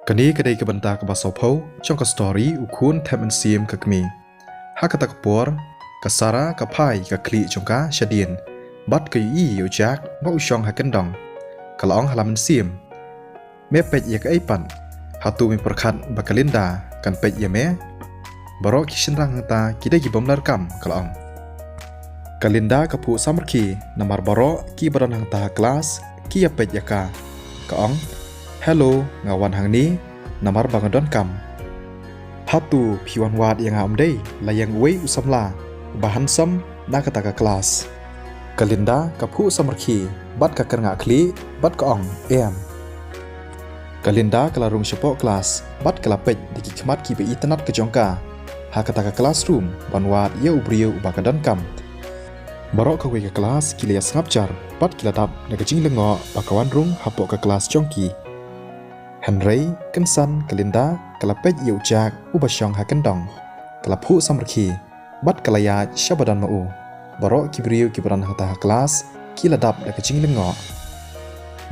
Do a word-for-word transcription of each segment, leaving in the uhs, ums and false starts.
Kane ka dei ka bynta kaba sawphew jong ka story U Khun Thep Mynsiem ka Kmie. Ha kata ka por, ka Sara ka phai ka khlieh jong ka shadien bad ka ïohi ïa u Jack ba u shong ha kyndong. Ka la ong ha la mynsiem, me peit ïa kaei pat? Hato me pyrkhat ba ka Linda kan peit ïa me? Baroh ki shynrang hangta ki dei ki bym leh kam, ka la ong. Ka Linda ka phuh samrkhie namar baroh kiba don hangta ha klas ki ïa peit ïa ka. Ka ong, hello, nga wan hangne namar ba nga donkam. Hato phi wan wad ïa nga ym dei? La ïeng uwei u samla ba handsome na kata ka klas. Ka Linda ka phuh samrkhie bad ka kyrngah khlieh bad ka ong, em. Ka Linda ka la rung shapoh klas bad ka la peit da ki khmat kiba itynnad ka jong ka ha kata ka classroom ban wad ïa u briew uba ka donkam. Baroh kawei ka klas ki la ïa sngap jar bad ki la dap da ka jinglyngngoh ba ka wan rung hapoh ka klas jong ki. Hynrei kynsan ka Linda ka la peit ïa u Jack uba shong ha kyndong. Ka la phuh samrkhie bad ka la ïaid sha ba don ma u. Baroh ki briew kiba don hangta ha klas ki la dap da ka jinglyngngoh.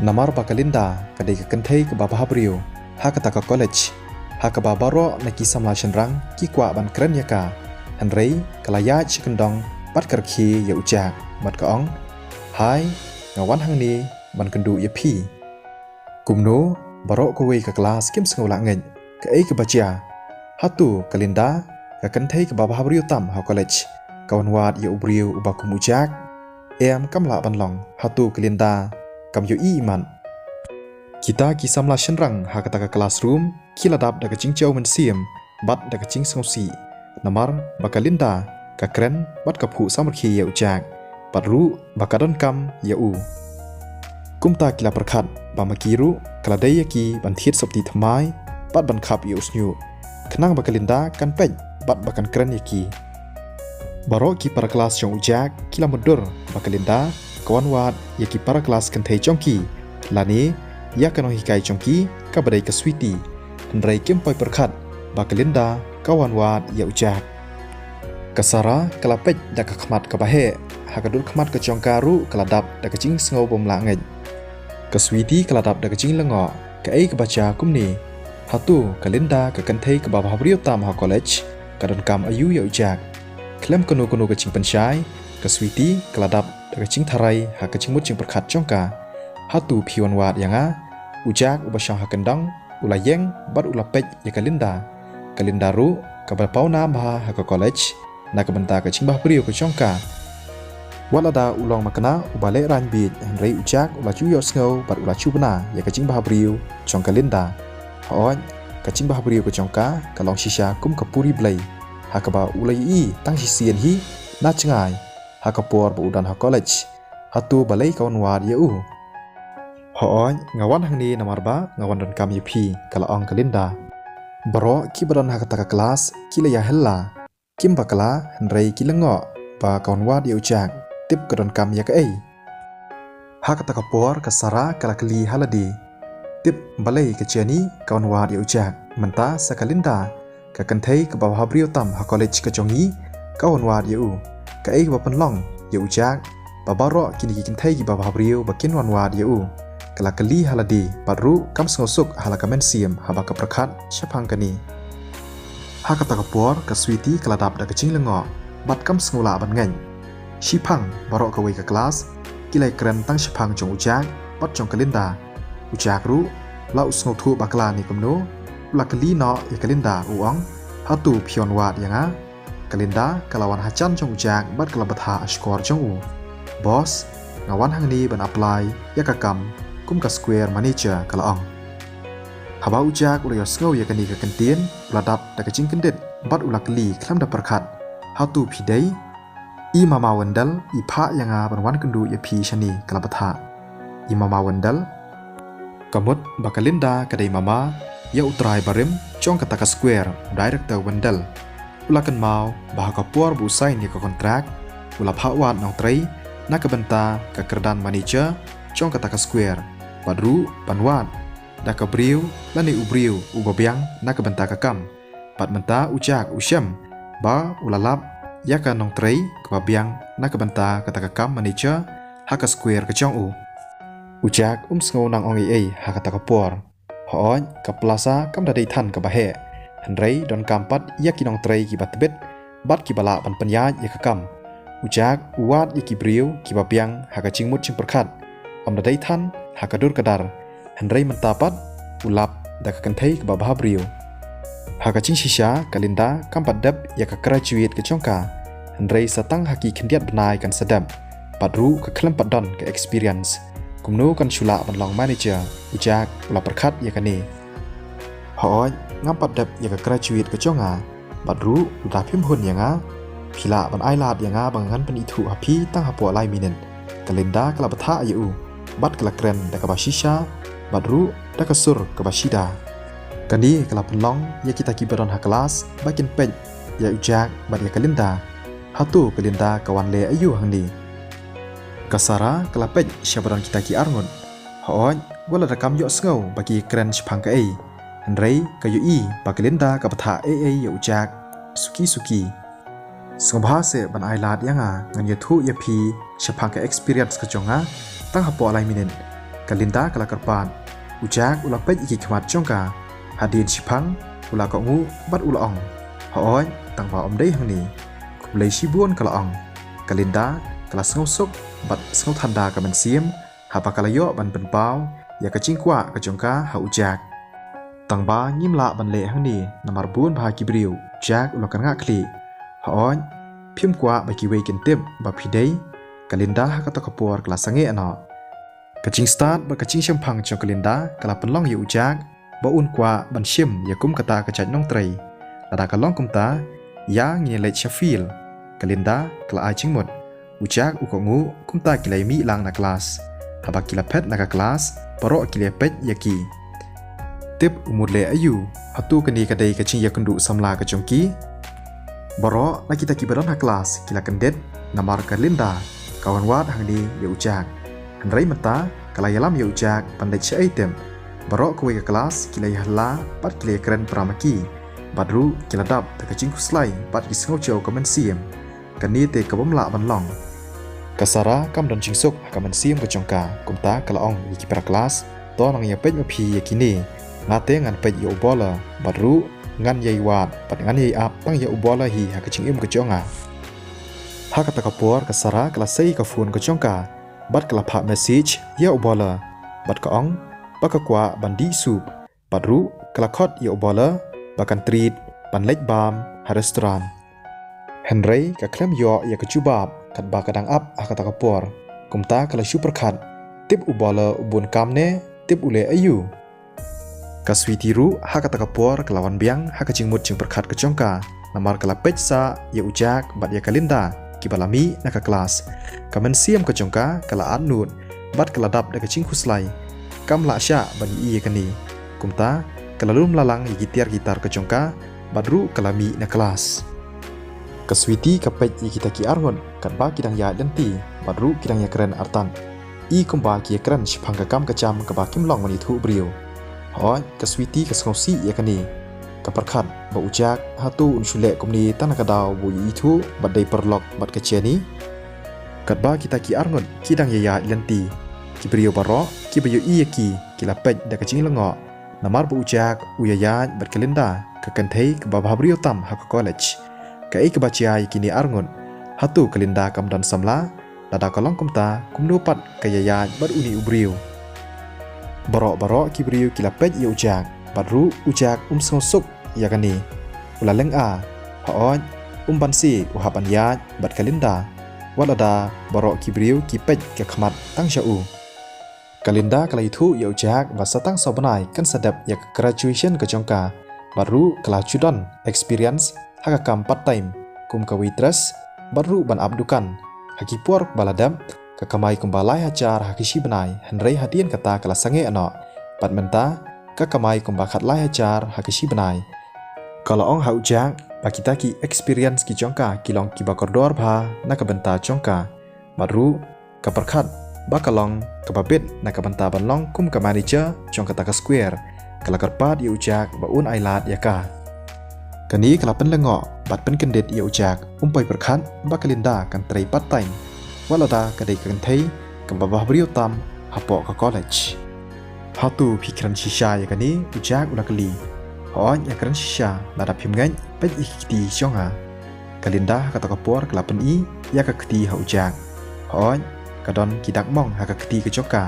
Namar ba ka Linda ka dei ka kynthei kaba bhabriew ha kata ka college, ha kaba baroh na ki samla shynrang ki kwah ban kren ïa ka. Hynrei ka la ïaid sha kyndong bad ka rkhie ïa u Jack bad ka ong, hai, nga wan hangne ban kynduh ïa phi. Kumno baroh kawei ka klas kim sngew lah ngeit kaei kaba jia. Hato ka Linda, ka kynthei kaba bhabriew tam ha college, ka wan wad ïa u briew uba kum u Jack? Em, kam lah ban long. Hato ka Linda kam ïohi imat? Kita ki samla shynrang ha kata ka classroom ki la dap da ka jingjaw mynsiem bad da ka jingsngewsih namar ba ka Linda ka kren bad ka phuh samrkhie ïa u Jack bad ruh ba ka donkam ïa u. Kumta ki la pyrkhat ba ma ki ruh ka la dei ïa ki ban thied sopti thymmai bad ban khap ïa u shñiuh, khnang ba ka Linda kan peit bad ba kan kren ïa ki. Baroh ki para klas jong u Jack ki la mutdur ba ka Linda ka wan wad ïa ki para klas kynthei jong ki lane ïa ka nonghikai jong ki kaba dei ka Sweety. Hynrei kim poi pyrkhat ba ka Linda ka wan wad ïa u Jack. Ka Sara ka la peit da ka khmat kaba heh, ha ka dur khmat ka jong ka ruh ka la dap da ka jingsngew bym lah ngeit. Ka Sweety ka la dap da ka jinglyngngoh, kaei kaba jia kumne? Hato ka Linda, ka kynthei kaba bhabriew tam ha college, ka donkam aïu ïa u Jack? Khlem kano kano ka jingpynshai, ka Sweety ka la dap da ka jingtharai ha ka jingmut jingpyrkhat jong ka. Hato phi wan wad ïa nga? U Jack uba shong ha kyndong u la ïeng bad u la peit ïa ka Linda. Ka Linda ruh kaba pawnam bha ha ka college na ka bynta ka jingbhabriew ka jong ka. Wat lada u long ma kane uba lehraiñ bieit, hynrei u Jack u la ju ïohsngew bad u la ju bna ïa ka jingbhabriew jong ka Linda. Hooid, ka jingbhabriew ka jong ka ka long shisha kum ka puri blei, ha kaba u la ïohi tang shisien hi na jngai, ha ka por ba u don ha college. Hato balei ka wan wad ïa u? Hooid, nga wan hangne namar ba nga wan donkam ïa phi, ka la ong ka Linda. Baroh kiba don ha kata ka klas ki la ïa hella. Kim bakla, hynrei ki lyngngoh ba ka wan wad ïa u Jack, tip ka donkam ïa kaei. Ha kata ka por ka Sara ka la kylli ha lade, tip balei ka Jenny ka wan wad ïa u Jack, mynta sa ka Linda, ka kynthei kaba bhabriew tam ha college ka jong ngi, ka wan wad ïa u. Kaei kaba pynlong ïa u Jack ba baroh kine ki kynthei kiba bhabriew ba kin wan wad ïa u? Ka la kylli ha lade bad ruh kam sngewsuk ha la ka mynsiem haba ka pyrkhat shaphang kane. Ha kata ka por ka Sweety ka la dap da ka jinglyngngoh bad kam sngew lah ban ngeit. Shiphang baroh kawei ka klas ki la ïakren tang shaphang jong u Jack bad jong ka Linda. U Jack ruh la u sngewthuh bakla ne kumno, u la kylli noh ïa ka Linda, u ong, hato phi wan wad ïa nga? Ka Linda ka la wan hajan jong u Jack bad ka la bthah ha shkor jong u. Boss, nga wan hangne ban apply ïa ka kam kum ka square manager, ka la ong. Haba u Jack u la ïohsngew ïa kane ka kyntien, u la dap da ka jingkyndit bad u la kylli khlem da pyrkhat, hato phi dei? I Mama Wendell i phah ïa nga ban wan kynduh ïa phi shane, ka la bthah. I Mama Wendell? Ka mut ba ka Linda ka dei mama ïa u trai barim jong kata ka square, u director Wendell. U la kynmaw ba ha ka por ba u sign ïa ka kontrak, u la phah wad nongtrei na ka bynta ka kyrdan manager jong kata ka square, bad ruh ban wad da ka briew lane u briew uba biang na ka bynta ka kam. Bad mynta u Jack u shem ba u la lap ïa ka nongtrei kaba biang na ka bynta kata ka kam manager ha ka square ka jong u. U Jack um sngew nang ong ei ei ha kata ka por. Hooid, ka plaza kam da dei than kaba heh, hynrei donkam pat ïa ki nongtrei kiba tbit bad kiba lah ban pynïaid ïa ka kam. U Jack u wad ïa ki briew kiba biang ha ka jingmut jingpyrkhat, ym da dei than ha ka dur ka dar, hynrei mynta pat u lap da ka kynthei kaba bhabriew. Ha ka jingshisha, ka Linda kam pat dep ïa ka graduate ka jong ka, hynrei sa tang ha ki khyndiat bnai kan sa dep, bad ruh ka khlem pat don ka experience. Kumno kan shu lah ban long manager? U Jack u la pyrkhat ïa kane. Hooid, ngam pat dep ïa ka graduate ka jong nga, bad ruh lada phim hun ïa nga, phi lah ban ai lad ïa nga ba ngan pynithuh ha phi tang hapoh lai minit. Ka Linda ka la bthah ïa u bad ka la kren da kaba shisha bad ruh da ka sur kaba shida. Kane ka la pynlong ïa kita kiba don ha klas ba kin peit ïa u Jack bad ïa ka Linda. Hato ka Linda ka wan leh aïu hangne? Ka Sarah ka la peit sha ba don kita ki arngut. Hooid, wat la da kam ïohsngew ba ki kren shaphang kaei, hynrei ka ïohi ba ka Linda ka bthah ei ei ïa u Jack suki suki. Sngewbha seh ban ai lad ïa nga, ngan ïathuh ïa phi shaphang ka experience ka jong nga tang hapoh lai minit. Ka Linda ka la kyrpad. U Jack u la peit ïa ki khmat jong ka. Hadien shiphang u la kohnguh bad u la ong, hooid, tang ba ym dei hangne. Khublei shibun, ka la ong. Ka Linda ka la sngewsuk bad sngewthanda ka mynsiem haba ka la ïoh ban pynpaw ïa ka jingkwah ka jong ka ha u Jack. Tang ba ngim lah ban leh hangne namar bun bha ki briew, Jack u la kyrngah khlieh. Hooid, phim kwah ba kiwei kin tip ba phi dei? Ka Linda ha kata ka por ka la sangeh noh. Ka jingstad bad ka jingshemphang jong ka Linda ka la pynlong ïa u Jack ba un kwah ban shim ïa kum kata ka jait nongtrei. Lada ka long kumta, ïa ngin ïa leit sha field. Ka Linda ka la ai jingmut. U Jack u kohnguh, kumta ki la ïa mih lang na klas. Haba ki la phet na ka klas, baroh ki la ïa peit ïa ki. Tip u mut leh aïu? Hato kane ka dei ka jingïakynduh samla ka jong ki? Baroh na kita kiba don ha klas ki la kyndit namar ka Linda ka wan wad hangne ïa u Jack. Hynrei mynta ka la ïalam ïa u Jack ban leit shaei tip. Baroh kawei ka klas ki la ïa hala bad ki la ïa kren para ma ki. Bad ruh ki la dap da ka jingkhuslai bad ki sngewjaw ka mynsiem. Kane te ka bym lah ban long. Ka Sarah kam don jingsuk ha ka mynsiem ka jong ka, kumta ka la ong ïa ki para klas, to nang ïa peit ma phi ïa kine. Nga te ngan peit ïa u bowler, bad ruh ngan ïai wad bad ngan ïai ap tang ïa u bowler hi ha ka jingim ka jong nga. Ha kata ka por ka Sarah ka la sei ka phone ka jong ka bad ka la phah message ïa u bowler, bad ka ong ba ka kwah ban dih soup. Bad ruh ka la khot ïa u bowler ba kan treat ban leit bam ha restaurant. Hynrei ka khlem ïoh ïa ka jubab katba ka dang ap ha kata ka por. Kumta ka la shu pyrkhat, tip u bowler u bun kam ne tip u leh aïu? Ka Sweety ruh ha kata ka por ka la wan biang ha ka jingmut jingpyrkhat ka jong ka. Namar ka la peit sah ïa u Jack bad ïa ka Linda kiba la mih na ka klas. Ka mynsiem ka jong ka ka la atnud bad ka la dap da ka jingkhuslai. Kam lah shah ban ïohi ïa kane. Kumta ka la lum lalang ïa ki tiar ki tar ka jong ka bad ruh ka la mih na klas. Ka Sweety ka peit ïa kita ki arngut katba ki dang ïaid lynti bad ruh ki dang ïakren artat. I kumba ki ïakren shaphang ka kam ka jam kaba kim long ban ïathuh briew. Hooid, ka Sweety ka sngewsih ïa kane. Ka pyrkhat ba u Jack hato un shu leh kumne tang na ka daw ba u ïathuh bad dei paralok bad ka Jenny. Katba kita ki arngut ki dang ïaid lynti, ki briew baroh kiba ïohi ïa ki ki la peit da ka jinglyngngoh. Namar ba u Jack u ïaid bad ka Linda, ka kynthei kaba bhabriew tam ha ka college. Kaei kaba jia ïa kine arngut? Hato ka Linda kam don samla? Lada ka long kumta, kumno pat ka ïaid bad une u briew? Baroh baroh ki briew ki la peit ïa u Jack bad ruh u Jack um sngewsuk ïa kane. U la lynga, hooid, um banse u hap ban ïaid bad ka Linda. Wat lada baroh ki briew ki peit ka khmat tang sha u. Ka Linda ka la ïathuh ïa u Jack ba sa tang saw bnai kan sa dep ïa ka graduation ka jong ka. Bad ruh ka la ju don experience ha ka kam part time kum ka waitress bad ruh ban ap dukan. Ha ki por ba la dep ka kamai kumba lai hajar ha ka shi bnai, hynrei hadien kata ka la sangeh noh. Bad mynta ka kamai kumba khatlai hajar ha ka shi bnai. Ka la ong ha u Jack ba kita ki experience ki jong ka ki long kiba kordor bha na ka bynta jong ka. Bad ruh ka pyrkhat ba ka long kaba bit na ka bynta ban long kum ka manager jong kata ka square. Ka la kyrpad ïa u Jack ba un ai lad ïa ka. Kane ka la pynlyngngoh bad pynkyndit ïa u Jack, um poi pyrkhat ba ka Linda kan trei part time, wat lada ka dei ka kynthei kaba bhabriew tam hapoh ka college. Hato phi kren shisha ïa kane? U Jack u la kylli. Hooid, nga kren shisha, lada phim ngeit, peit ïa ki kti jong nga. Ka Linda ha kata ka por ka la pyni ïa ka kti ha u Jack. Hooid, ka don ki dak mong ha ka kti ka jong ka.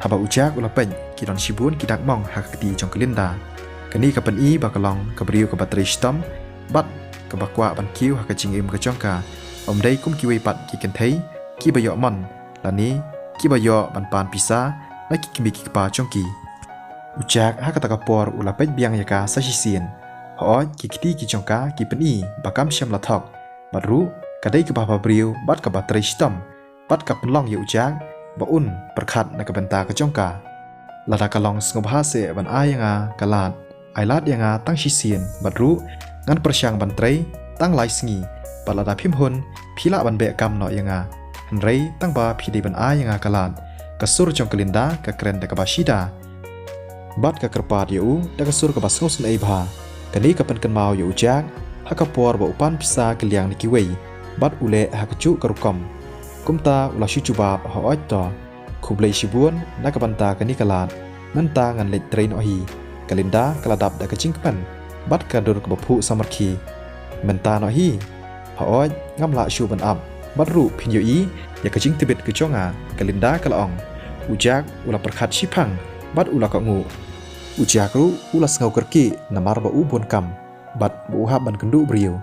Haba u Jack u la peit, ki don shibun ki dak mong ha ka kti jong ka Linda. Kane ka pyni ba ka long ka briew kaba trei shitom bad kaba kwah ban kiew ha ka jingim ka jong ka. Ym dei kum kiwei pat ki kynthei kiba ïoh mon lane kiba ïoh ban pan pisa na ki kmie ki kpa jong ki. U Jack ha kata ka por u la peit biang ïa ka sa shisien. Hooid, ki kti ki jong ka ki pyni ba kam shym la thok, bad ruh ka dei kaba habriew bad kaba trei shitom bad ka pynlong ïa u Jack ba un pyrkhat na ka bynta ka jong ka. Lada ka long sngewbha seh ban ai ïa nga ka lad, ai lad ïa nga tang shisien, bad ruh ngan pyrshang ban trei tang lai sngi, bad lada phim hun, phi lah ban beh kam noh ïa nga. Hynrei tang ba phi dei ban ai ïa nga ka lad. Ka sur jong ka Linda ka kren da kaba shida bad ka kyrpad ïa u da ka sur kaba sngewsynei bha. Kane ka pynkynmaw ïa u Jack ha ka por ba u pan pisa kylliang na kiwei bad u leh ha kajuh ka rukom. Kumta u la shu jubab, hooid to. Khublei shibun na ka bynta kane ka lad. Mynta ngan leit trei noh hi. Ka Linda ka la dap da ka jingkmen bad ka dur kaba phuh samrkhie. Mynta noh hi. Hooid, ngam lah shuh ban ap. Bad ruh phin ïohi ïa ka jingtbit ka jong nga, ka Linda ka la ong. U Jack u la pyrkhat shiphang bad u la kohnguh. U Jack ruh u la sngew kyrkieh namar ba u bun kam bad ba u hap ban kynduh briew.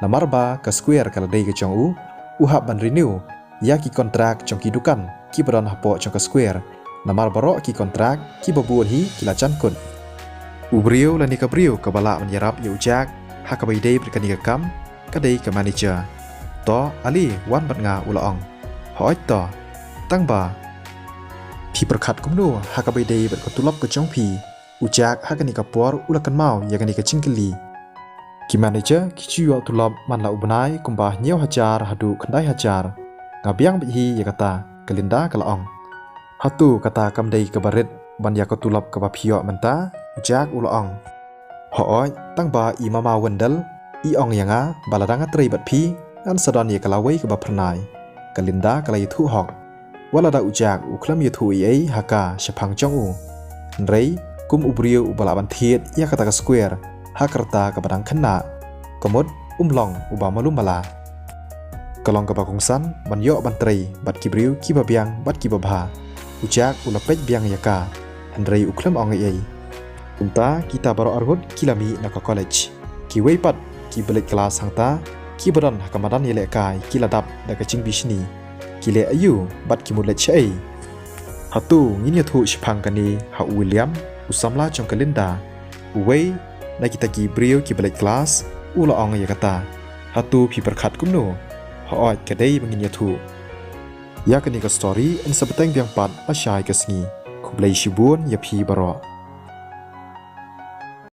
Namar ba ka square ka la dei ka jong u, u hap ban renew ïa ki kontrak jong ki dukan kiba don hapoh jong ka square. Namar baroh ki kontrak kiba bun hi ki la jan kut. U briew lane ka briew kaba lah ban ïarap ïa u Jack ha kaba ïadei bad kane ka kam ka dei ka manager. To, ale wan bad nga, u la ong. Hooid to. Tang ba phi pyrkhat kumno ha kaba ïadei bad ka tulop ka jong phi? U Jack ha kane ka por u la kynmaw ïa kane ka jingkylli. Ki manager ki ju ïoh tulop man la u bnai kumba hynñiew hajar haduh khyndai hajar. Nga biang beit hi ïa kata, ka Linda ka la ong. Hato kata kam dei kaba rit ban ïa ka tulop kaba phi ïoh mynta? U Jack u la ong. Hooid, tang ba i mama Wendell i ong ïa nga ba lada nga trei bad phi, ngan sa don ïa ka lawei kaba phyrnai. Ka Linda ka la ïathuh hok. Wat lada u Jack u khlem ïathuh ei ei ha ka shaphang jong u, hynrei kum u briew uba lah ban thied ïa kata ka square ha ka rta kaba dang khynnah, ka mut um long uba malu mala. Ka long kaba kongsan ban ïoh ban trei bad ki briew kiba biang bad kiba bha. U Jack u la peit biang ïa ka, hynrei u khlem ong ei ei. Kumta kita baroh arngut ki la mih na ka college. Kiwei pat kiba leit klas hangta kiba don ha ka madan ïalehkai ki la dap da ka jingbishni. Ki leh aïu bad ki mut leit shaei? Hato ngin ïathuh shaphang kane ha u William, u samla jong ka Linda? Uwei na kita ki briew kiba leit klas u la ong ïa kata. Hato phi pyrkhat kumno? Hooid, ka dei ba ngin ïathuh. Ïa kane ka story yn sa bteng biang pat lashai ka sngi. Khublei shibun ïa phi baroh.